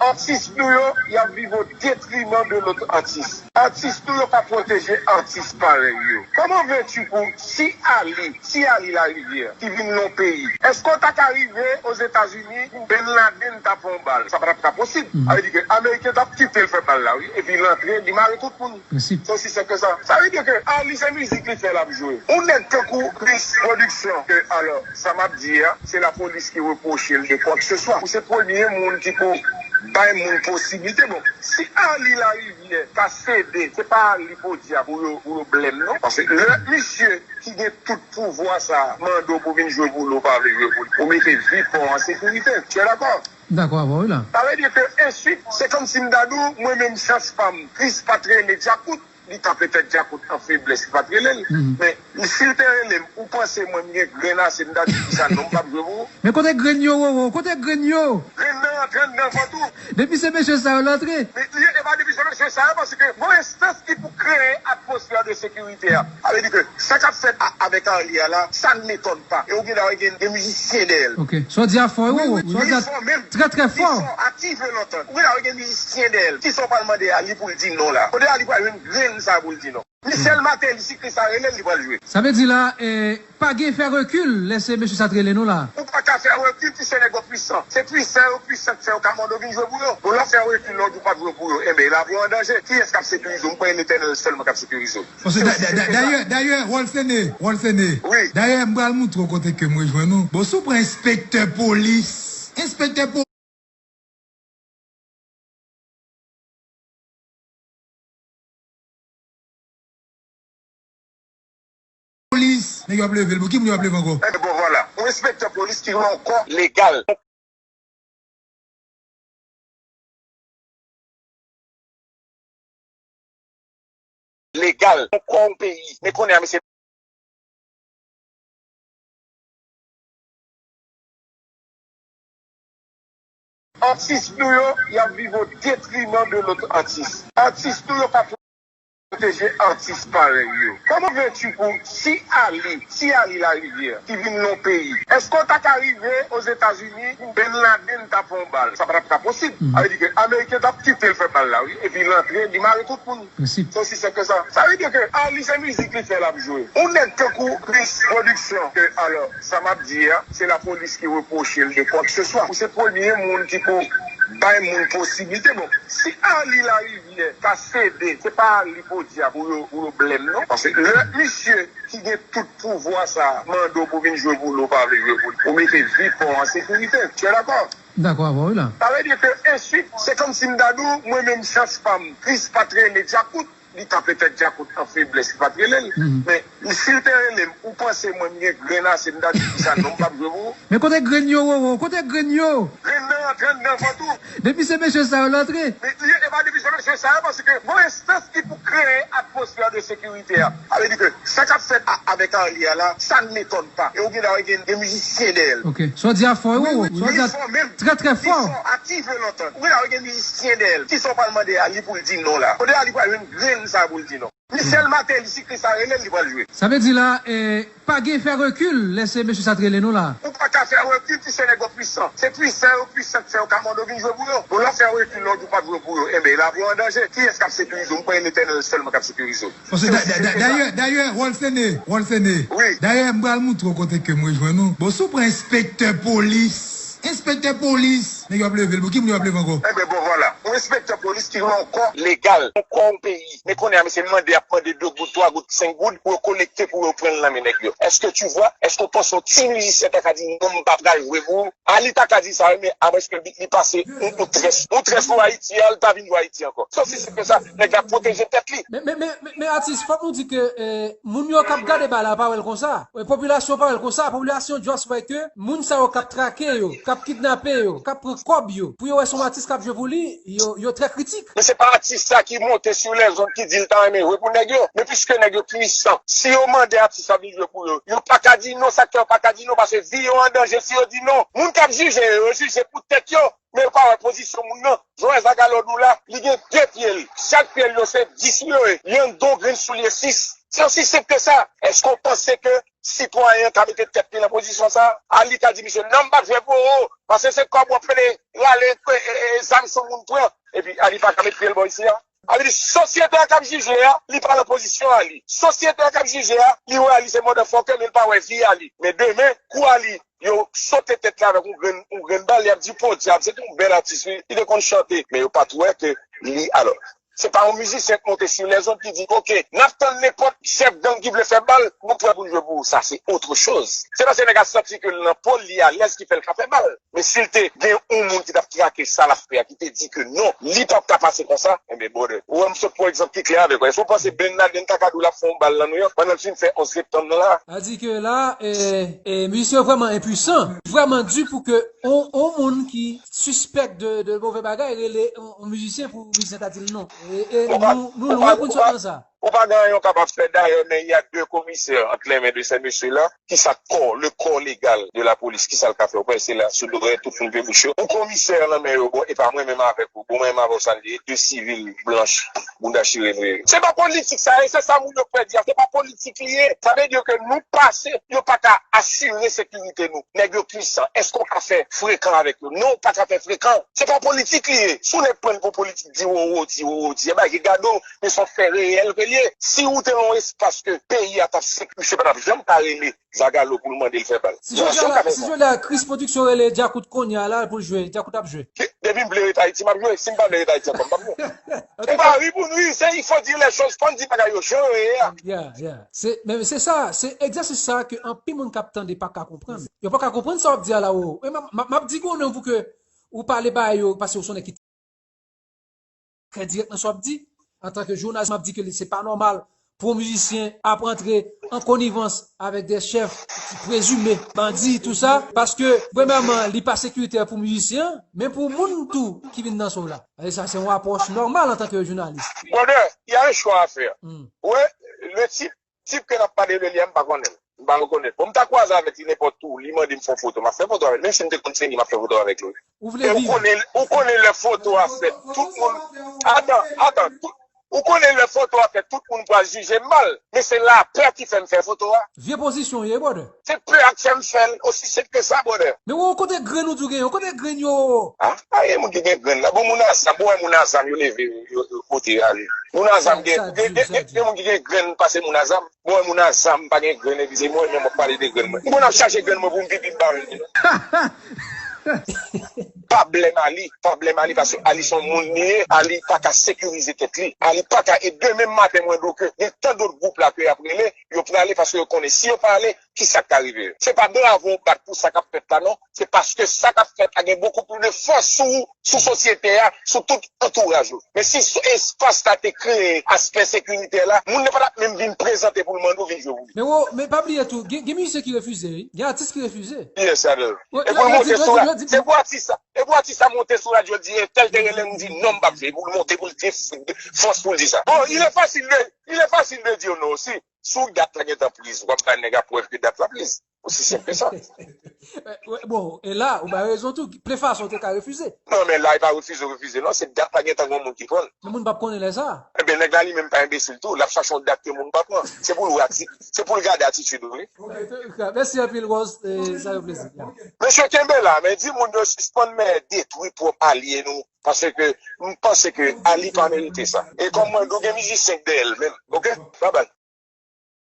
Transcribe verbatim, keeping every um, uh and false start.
Atis nou yo, y ap viv o detriman de lòt atis. Atis nou yo pa pwoteje atis parèy yo. Kòman vèti pou si Ali, si Ali Larivière ki vin nan yon peyi, èske w ta ka rive Ozetazini, Bin Laden ta pran yon bal? Sa pa t ap ka posib. Sa vle di ke Ameriken t ap kite l fè bal la, wi, epi l antre, li mare tout moun. Se osi senp ke sa. Sa vle di ke Ali se mizik li fè l ap jwe. Yon nèg tankou Chris Production, ke, alò, sa m ap di a, se lapolis ki repwoche l de kwa ke se swa. Ou se premye moun ki pou bay moun posiblite. Bon, si Ali Larivière ta sede, se pa Ali Podia pou yo, pou yo blèm, non. Paske lè misye ki gen tout pouvwa sa a mande w pou vin jwe pou li, ou pa vle jwe pou li. Ou mete vi pa w an sekirite. Tu es d'accord? M dakò avè w, wi, la. Sa vle di ke ensuite, se kòmsi m ta di w, mwen menm chans pa m, Chris pa t rele Djakout, li ta petèt Djakout an feblès, li pa t rele l. Men, si l te rele m, ou panse mwen m gen grenn ase, m ta di, kisa non, m p ap jwe pou ou? Men kote grenn yo, Roro? Kote grenn yo? Grenn nan rantre anndan vant ou. Depi se mesye sa yo l antre. Men, li, e pa depi se mesye sa yo, paske gon enstans ki pou kreye atmosfè de sekirite a. Sa vle di ke sa k ap fèt a, avèk Arly a la, ça ne m'étonne pas. E ou gen dwa gen, gen mizisyen dèyè l. Ok. Sa w di a fò, wi, wi, wi. Sa w di a trè, trè fò. Li fò menm. Li fò, active lontan. Ou gen dwa gen mizisyen dèyè l. Kisa w pral mande Arly pou l di non la? Kote Arly pral jwenn grenn sa pou l di non? Michel Martelly, si Chris a rele l, li pral jwe. Sa vle di la, eh, pa gen fè rekil lè se mesye sa t rele nou la. Ou pa ka fè rekil, ti se nèg yo pwisan. Se pwisan yo pwisan k fè yo ka mande w vin jwe pou yo. Bon, lè w fè rekil, lè w di w p ap jwe pou yo, enben, lavi w an danje. Kiyès k ap sekirize w? M kwè e Letènèl sèlman k ap sekirize w. Paske da-, da-, dayè, dayè, Rolsene, Rolsene. Wi. Dayè, m pral montre w kote ke m rejwenn ou. Bon, si w pran enspektè polis, enspektè polis, polis, nèg yo ap leve l. Pou ki moun yo ap leve ankò? Enben, bon, vwala. Yon enspektè polis ki yon kò legal. Legal. Yon kò yon peyi. Men kounye a, mesye. Atis nou yo, y ap viv o detriman de lòt atis. Atis nou yo pa pwoteje atis parèy yo. Kòman vèti pou si Ali, si Ali Larivière ki vin nan yon peyi, èske w ta ka rive Ozetazini, Bin Laden ta pran yon bal? Sa pa t ap ka posib. Sa vle di ke Ameriken t ap kite l fè bal la, wi, epi l antre, li mare tout moun. Se osi senp ke sa. Sa vle di ke Ali se mizik li fè l ap jwe. Yon nèg tankou Chris Production, ke, alò, sa m ap di a, se lapolis ki repwoche l de kwa ke se swa. Ou se premye moun ki pou bay moun posiblite. Bon, si Ali Larivière ta sede, se pa Ali Podia pou yo, pou yo blèm non. Paske lè misye ki gen tout pouvwa sa a mande w pou vin jwe pou li, ou pa vle jwe pou li. Ou mete vi pa w an sekirite. Tu es d'accord? M dakò avè w, wi, la. Sa vle di ke ensuite, se kòmsi m ta di w, mwen menm chans pa m, Chris pa t rele Djakout, li ta petèt Djakout an feblès, li pa t rele l. Men, si l te rele m, ou panse mwen m gen grenn ase, m ta di kisa non, m p ap jwe pou ou. Men kote grenn yo, Roro? Kote grenn yo? Grenn nan rantre anndan vant ou. Depi se mesye sa yo l antre. Men, li, e pa depi se mesye sa yo, paske gon enstans ki pou kreye atmosfè de sekirite a. Sa vle di ke sa k ap fèt a, avèk Arly a la, ça ne m'étonne pas. E ou gen dwa gen, gen mizisyen dèyè l. Ok. Sa w di a fò, wi, wi, wi. Sa w di a trè, trè fò. Li fò menm. Li fò, active lontan. Ou gen dwa gen mizisyen dèyè l. Kisa w pral mande Arly pou l di non la? Kote Arly pral jwenn grenn sa pou l di non? Michel Martelly, si Chris a rele l, li pral jwe. Sa vle di la, eh, pa gen fè rekil lè se mesye sa t rele nou la. Ou pa ka fè rekil, ti se nèg yo pwisan. Se pwisan yo pwisan k fè yo ka mande w vin jwe pou yo. Bon, lè w fè rekil, lè w di w p ap jwe pou yo, enben, lavi w an danje. Kiyès k ap sekirize w? M kwè e Letènèl sèlman k ap sekirize w. Paske da-, da-, da-, dayè, dayè, Rolsene, Rolsene. Wi. Dayè, m pral montre w kote ke m rejwenn ou. Bon, si w pran enspektè polis, enspektè polis, nèg yo ap leve l. Pou ki moun yo ap leve ankò? Enben, bon, vwala. Yon enspektè polis ki yon kò legal, yon kò yon peyi. Men kounye a, mesye, mande, ap mande de goud, twa goud, senk goud pou yo kolekte, pou yo pran l nan men nèg yo. Est-ce que tu vois? Èske w panse yon ti mizisyen ta ka di, "Non, m pa pral jwe pou ou"? Arly ta ka di sa, wi, men apre ke bit li pase, yon, yon très, yon très pou Ayiti, Arly pa vin jwe Ayiti ankò. Se osi senp ke sa, nèg la pwoteje tèt li. Men, men, men, men, men atis, fòk nou di ke, eh, moun yo k ap gade bal la pa wè l konsa. Eh, popilasyon pa wè l konsa. Popilasyon just wè ke moun sa yo k ap trake yo, k ap kidnape yo, k ap pran kòb yo, pou yo wè se yon atis k ap jwe pou li, yo, yo trè kritik. Men se pa atis sa ki monte sur les ondes ki di l ta renmen jwe pou nèg yo. Men piske nèg yo pwisan, si yo mande atis la vin jwe pou yo, yo pa ka di non. Sa k fè yo pa ka di non? Paske vi yo an danje si yo di non. Moun k ap jije yo, yo jije pou tèt yo. Men yo pa wè pozisyon moun nan. Joel Zagallo di w la, li gen de pye l. Chak pye l yo se dis yo ye. Li anndan yon grenn soulye sis. Se osi senp ke sa. Èske w panse ke sitwayen ka mete tèt li nan pozisyon sa? Ali ka di misye, "Non, m p ap jwe pou ou, paske se kòb w ap fè rale e, e, e, zam sou moun pran." Epi Ali pa ka met pye l bò isi a. Ali di, sosyete a k ap jije a, li pa nan pozisyon Ali. Sosyete a k ap jije a, li wè Ali se motherfucker, men li pa wè vi Ali. Men demen, kou Ali, yo sote tèt la avèk yon grenn, yon grenn bal, y ap di, podyab, se te yon bèl atis, wi. Li te konn chante, men yo pa t wè ke li, alò, se pa yon mizisyen k monte sou lèzond ki di, "Oke, n ap tann nenpòt chèf gang ki vle fè bal, nou prè pou n jwe pou ou." Sa, se autre chose. Se paske nèg la santi ke l nan po l, li alèz ki fè l ka fè bal. Men si l te gen yon moun ki t ap trake sa l ap fè a, ki te di ke non, li p ap ka pase konsa, enben, brother, ou wè m sot pran egzanp ki klè avèk ou. Èske w panse Ben Laden ta ka di w l ap fè yon bal nan Nouyòk pandan l fin fè onz septanm nan la? A di ke la, e, e, misye vrèman enpwisan, vrèman di pou ke on, on moun ki sispèk de, de move bagay rele on, on mizisyen pou mizisyen ta di l non. E, e nou, nou lwen pou n sot nan sa. Ou pa gen anyen w kapab fè. D'ailleurs, mais il y a deux commissaires entre les mains de ces messieurs-là. Ki sa kò, le corps légal de la police, ki sa l ka fè? Ou kwè se la sou do yo tout moun pe bouch yo? Yon komisè nan men yo, bon, e pa mwen menm avèk ou, bon, mwen menm avè w, sa n ye, de sivil blanch, bounda chire nou ye. Se pa politik sa ye, se sa moun yo kwè di a, se pa politik li ye. Sa vle di ke nou pase, yo pa ka asire sekirite nou. Nèg yo pwisan, èske w ka fè frekan avèk yo? Non, w pa ka fè frekan. Se pa politik li ye. Si w nèg pran l pou politik, di wowo, di wowo, di, e bagay ki gade w, men se yon fè reyèl ke l ye. Si w te nan yon espas ke peyi a t ap sekirize, pa t ap janm ka rele Zagalo pou l mande l fè bal. Si jodi a la, si jodi a Chris Production rele Djakout kounye a la pou l jwe, Djakout ap jwe. Depi m vle ret Ayiti, m ap jwe. Si m pa vle ret Ayiti ankò, m p ap jwe. Antouka, nou pa ri pou n ri, se il faut dire les choses, fò n di bagay yo jan yo ye a. Yeah, yeah. Se, men se sa, se egzèsis sa ke anpil moun k ap tande pa ka konprann. Yo pa ka konprann sa w ap di a la, o. E m ap, m ap, m ap di gwo non pou ke ou pale bagay yo, paske ou se yon nèg ki trè dirèk nan sa w ap di. Antanke jounalis, m ap di ke li, se pa nòmal pou yon mizisyen ap antre an konivans avèk de chèf prezime bandi, tou sa, paske, premyèman, li pa sekiritè pou mizisyen an, men pou moun tou ki vin danse w la. E sa, se yon apwòch nòmal antanke jounalis. Brother, il y a un choix à faire. Hmm. Ouais, le type Tip ke n ap pale de li a, m pa konnen l. M pa rekonèt. Bon, m ta kwaze avèk li nenpòt tou, li mande m fè yon foto, m ap fè foto avèk li. Menm si m te konn se li, m ap fè foto avèk li. Ou vle viv. E ou konnen, ou konnen lè foto a fèt, tout moun, atan, atan, tout, ou konnen lè foto a fèt, tout moun pral jije m mal. Men se lapè ki fè m fè foto a. Vye pozisyon w ye, brother. Se pè a k fè m fè l, osi senp ke sa, brother. Men ou kote grenn ou di w genyen, ou kote grenn yo? Ah, pa gen moun ki gen grenn la. Bon, moun a zam, bon, moun a zam, yo leve, yo, yo pote ale. Moun a zam gen, gen, gen, gen, gen moun ki gen grenn pase moun a zam. Mwen, moun a zam, m pa gen grenn, epi se mwen menm w ap pale de grenn mwen. M konn ap chache grenn mwen pou m pipi m pa jwenn li non. Pwoblèm Ali, pwoblèm Ali, paske Ali se yon moun li ye, Ali pa ka sekirize tèt li. Ali pa ka, e demen maten mwen di w ke gen tan dòt gwoup la ke y ap rele, yo prale paske yo konnen si yo pa ale, ki sa k ka rive yo. Se pa bravo w bat pou sa k ap fèt la non, se paske sa k ap fèt la gen beaucoup plus de fòs sou ou, sou sosyete a, sou tout antouraj ou. Men si espas la te kreye aspè sekiritè la, moun nan pa t ap menm vin prezante pou l mande w vin jwe pou li. Men wo, men pa bliye tou, gen, gen mizisyen ki refize, wi. Gen atis ki refize. Yes, I know. E pou l monte sou la, se pou atis sa, e pou atis sa monte sou radyo, l di, entèl te rele m, di non, m p ap jwe, pou l monte, pou l di fòs pou l di sa. Bon, il est facile de, il est facile de dire non aussi. Si w dat la gentan priz, w ap bay nèg la prèv ke dat la priz. Osi senp ke sa. Bon, e la, ou bay rezon tou. Ple fason, ou te ka refize. Non, men la, e pa refize, refize. Non, se dat la gentan gen moun ki pran l. Men moun p ap konnen lè sa. Ebyen, nèg la li menm pa enbesil tou. L ap chache yon dat ke moun pa pran. Se pou l wè ati-, se pou l gade atitid ou, wi. Mèsi anpil, Rose. Sa yon plezi. Mesye, kenbe la, men di moun yo sispann men detwi pwòp alye nou. Paske m panse ke Ali pa merite sa. E kòm mwen, nou gen mizisyen k dèyè l menm. Oke? Babay.